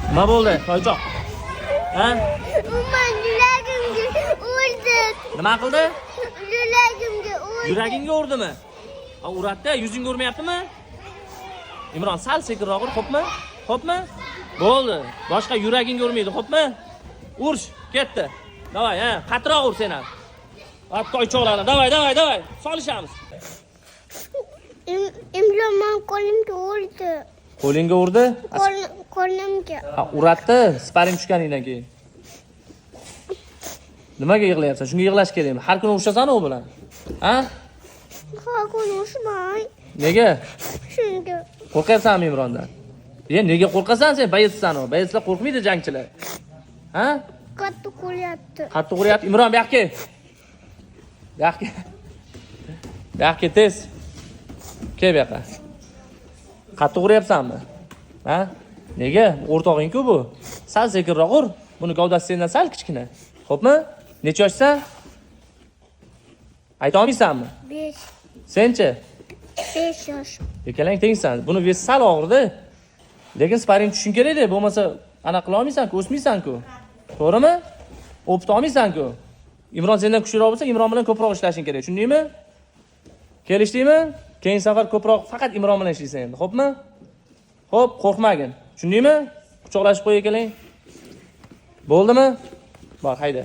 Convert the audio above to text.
Nima bo'ldi, Toychoq? Ha? Umuman yuragimga urdi. Nima qildi? Yuragimga urdi. Yuragingga urdimi? Ha, uradida, yuzingga urmayaptimi? Imron, sal sekinroq ur, xo'pmi? Xo'pmi? Bo'ldi. Boshqa yuragingga urmaydi, xo'pmi? Urish, ketdi. Давай, ha, qattiqroq ur sen ham. Ha, toychoqlarni, давай, давай, давай. Solishamiz. Imron man qo'limga urdi. Qo'lingga urdi? Qo'limga. Ha, uraddi, sparing tushganingdan keyin. Nimaga yig'layapsan? Shunga yig'lash kerakmi? Har kuni urushasan u bilan. Ha? Har kuni urishmay. Nega? Shunga. Qo'rqyapsanmi Imrondan? E, nega qo'rqasan sen? Боец san u. Боец lar qo'rqmaydi, jangchilar. Ha? Qattiq uryapti. Qattiq uryapti. Imron, bu yoqqa kel. Bu yoqqa. Bu yoqqa kel, tez. Kel bu yoqqa. Qattiq uryapsanmi? Ha? Nega? O'rtog'ing-ku bu. Sal sekinroq ur. Buni gavdasi sendan sal kichkina. Xo'pmi? Necha yoshsan? Ayta olmaysanmi? 5. Senchi? 5 yosh. Ikkalang tengsan. Buni вес sal og'irda. Lekin sparing tushishing kerakda, bo'lmasa anaqa qila olmaysan-ku, o'smaysan-ku. To'g'rimi? Опыт olmaysan-ku. Imron sendan kuchliroq bo'lsa, Imron bilan ko'proq ishlashing kerak. Tushundingmi? Kelishdingmi? Keyingi safar ko'proq faqat Imron bilan ishlaysan endi, xo'pmi? Xo'p, qo'rqmagin. Tushundingmi? Quchoqlashib qo'y ikkalang. Bo'ldimi? Bor, hayda.